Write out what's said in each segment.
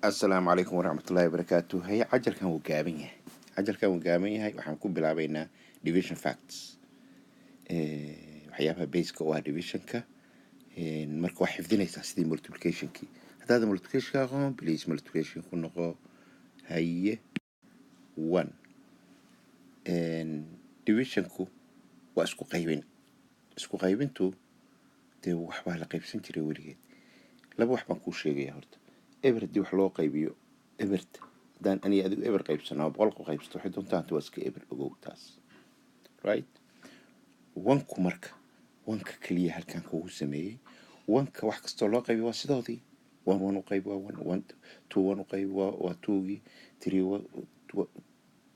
Asalaamu calaykum waraxmatullaahi wabarakaatu. Haye, cajalkan wuu gaaban yahay, cajalkan wuu gaaban yahay. Waxaan ku bilaabaynaa division facts, waxyaabaha baseka u ah divisionka. Marka waa xifdinaysaa sidii multiplicationkii. Haddaada multiplicationka aqoon, please multiplication ku noqo. Haye, one, divisionku waa isku qaybin. Isku qaybintu dee waxbaa la qaybsan jiray weligeed. Laba wax baan kuu sheegaya horta. Eber haddii wax loo qaybiyo, eberta haddaan aniga adigu eber qaybsanaa, 100 ku qaybsato, waxay doontaa hanta waa iska eber, ogow taas, right? Wanku marka, wanka keliya halkan kugu sameeyey, wanka wax kastoo loo qaybiyo waa sidoodii. One one u qaybi waa one, one two one u qaybi waa twogii, three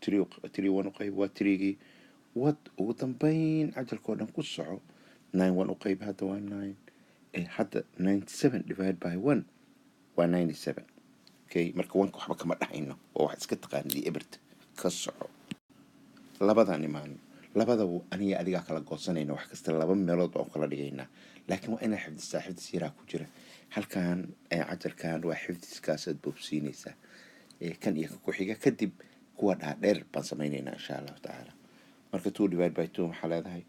three three one u qaybi waa threegii. Wad ugu dambeyn cajalkoo dhan ku soco. Nine one u qaybi hadda waa nine. Hadda 97 divide by one waa 97. Okay, marka wanka waxba kama dhahayno, waa wax iska taqaanidii eberta. Ka soco, labadan imaano. Labada aniga adigaa kala goosanayna, wax kasta laba meelood baan u kala dhigaynaa, laakiin waa inaa xifdisaa. Xifdis yaraa ku jira halkan cajalkan, waa xifdiskaasaad boobsiinaysaa kan iyo ka ku xiga. Kadib kuwa dhaadheer baan samaynaynaa, insha Allahu tacaala. Marka two divide by two maxaa leedahay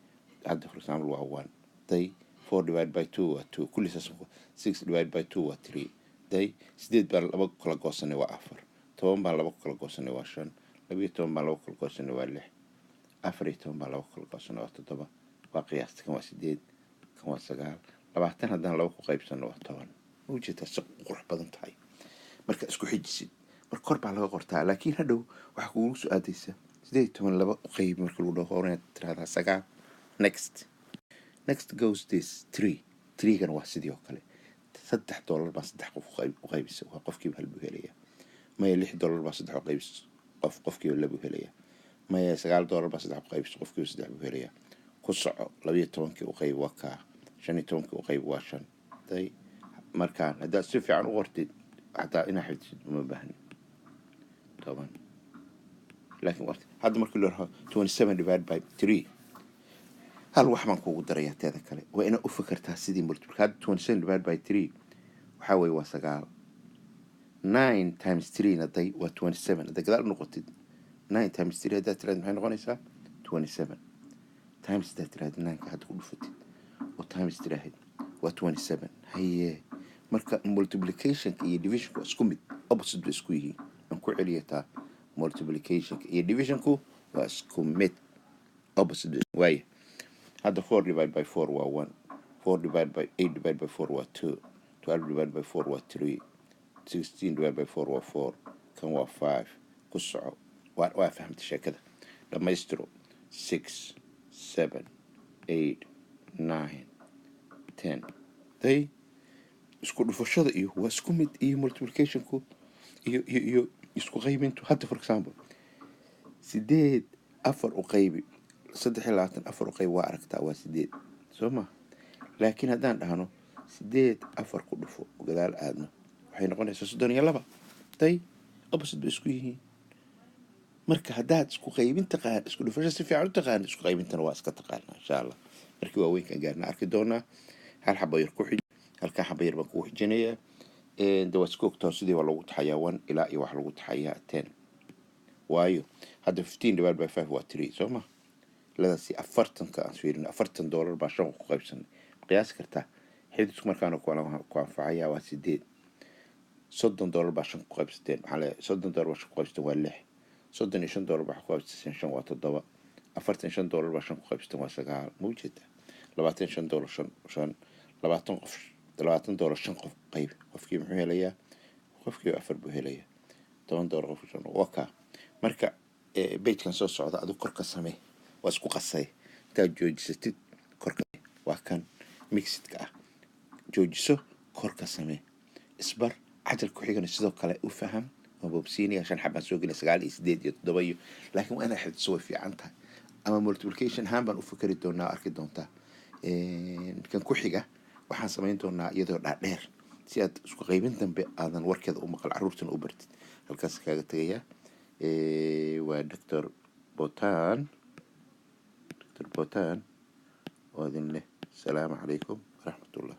hadda? For example, waa one. Day, four divide by two waa two. Kulli saas. Six divide by two waa three. Day, sideed baan laba ku kala goosanay, waa afar. 10 baan laba ku kala goosanay, waa shan. 12 baan laba ku kala goosanay, waa lix. 14 baan laba ku kala goosanay, waa toddoba. Waa qiyaasta. Kan waa sideed, kan waa sagaal. 20 haddaan laba ku qaybsano waa 10. Ma ujeedaa si qurux badan tahay marka isku xijisid? Marka kor baa laga qortaa, laakiin hadhow waxaa kugu soo aadaysa 18 laba u qaybi marka lagu dhaho, hore tiraahdaa sagaal. Next, next goes this three. Threegan waa sidii oo kale. $3 baa saddex qof u qaybisa, waa qofkiiba hal buu helaya. Maya, $6 baa saddex u qaybis qof, qofkiiba labuu helaya. Maya, $9 baa saddex u qaybis, qofkiiba saddex buu helaya. Ku soco, 12-kii u qayb waa kaa, 15-kii u qayb waa shan. Day, markaan haddaad si fiican u qortid, xataa inaa xifdisid uma baahni 10, laakiin hadda markii loo raho 27 divide by three, hal wax baan kuugu darayaa. Teeda kale waa inaad u fikirtaa sidii multiple. Hadda 27 divide by three waxaa weeye waa sagaal. Nine times three na day waa 27. Hadday gadaal u noqotid, nine times three haddaad tiraad maxay noqonaysaa? 27 times haddaad tiraahid, nineka hadda ku dhufatid oo times tiraahid, waa 27. Haye, marka multiplicationka iyo divisionka waa isku mid, opposite bay isku yihiin. Aan ku celiya taa: multiplicationka iyo divisionku waa isku mid, opposite waaya. Hadda four divide by four waa one. Four divide by eight divide by four waa two. 12 divide by four waa three. 16 divide by four waa four. Kan waa five. Ku soco, waa fahamtay sheekada. Dhammaystiro: six, seven, eight, nine, 10. Day, isku dhufashada iyo waa isku mid iyo multiplicationku iyo isku qaybintu. Hadda, for example, sideed afar u qaybi, 23 afar u qaybi, waa aragtaa, waa sideed, soo ma? Laakiin haddaan dhahno sideed afar ku dhufo, gadaal aadno, waxay noqonaysaa 32. Day, opposite bay isku yihiin. Marka haddaad isku qaybin taqaan, isku dhufasho si fiican u taqaan, isku qaybintana waa iska taqaanaa, insha Allah. Markii waaweynkan gaarna arki doonaa. Hal xabo yar ku xij, halkaa xabo yar baan kugu xijinayaa. De waa iska ogtoo, sidii waa lagu taxayaa one ilaa iyo wax lagu taxayaa 10. Waayo, hadda 15 divide by five waa three, soo ma? Ladaasi 40-ka aan fiirino, $40 baa shan ku qaybsanay. Qiyaasi kartaa xididku markaana ku anfacaya waa sideed. $30 baa shan ku qaybsateen, maxaa leeyahay? $30 baa shan ku qaybsateen, waa lix. $35 baa ku qaybsateen shan, waa toddoba. $45 baa shan ku qaybsateen, waa sagaal. Ma ujeedaa? $25 shan, shan, 20 qof, $20 shan qof qayb, qofkii muxuu helayaa? Qofkii afar buu helayaa. $10 qofki shan waa kaa. Marka pagekan soo socda adigu kor ka samee, waa isku qasay. Intaad joojisatid korka, waa kan mixedka ah, joojiso, kor ka samee, isbar. Cajal ku xigana sidoo kale u faham. Waan boobsiinaya, shan xabaan soo gelin, sagaal iyo sideed iyo toddoba iyo, laakiin waa inaad xifdiso, way fiican tahay. Ama multiplication ahaan baan u fikeri doonaa, arki doontaa. Kan ku xiga waxaan samayn doonaa iyadoo dhaadheer, si aad isku qaybin dambe aadan warkeeda u maqal, carruurtana u bartid. Halkaas kaaga tegayaa. Waa Doctor Botan, Doctor Botan oo idin leh asalaamu calaykum waraxmatullah.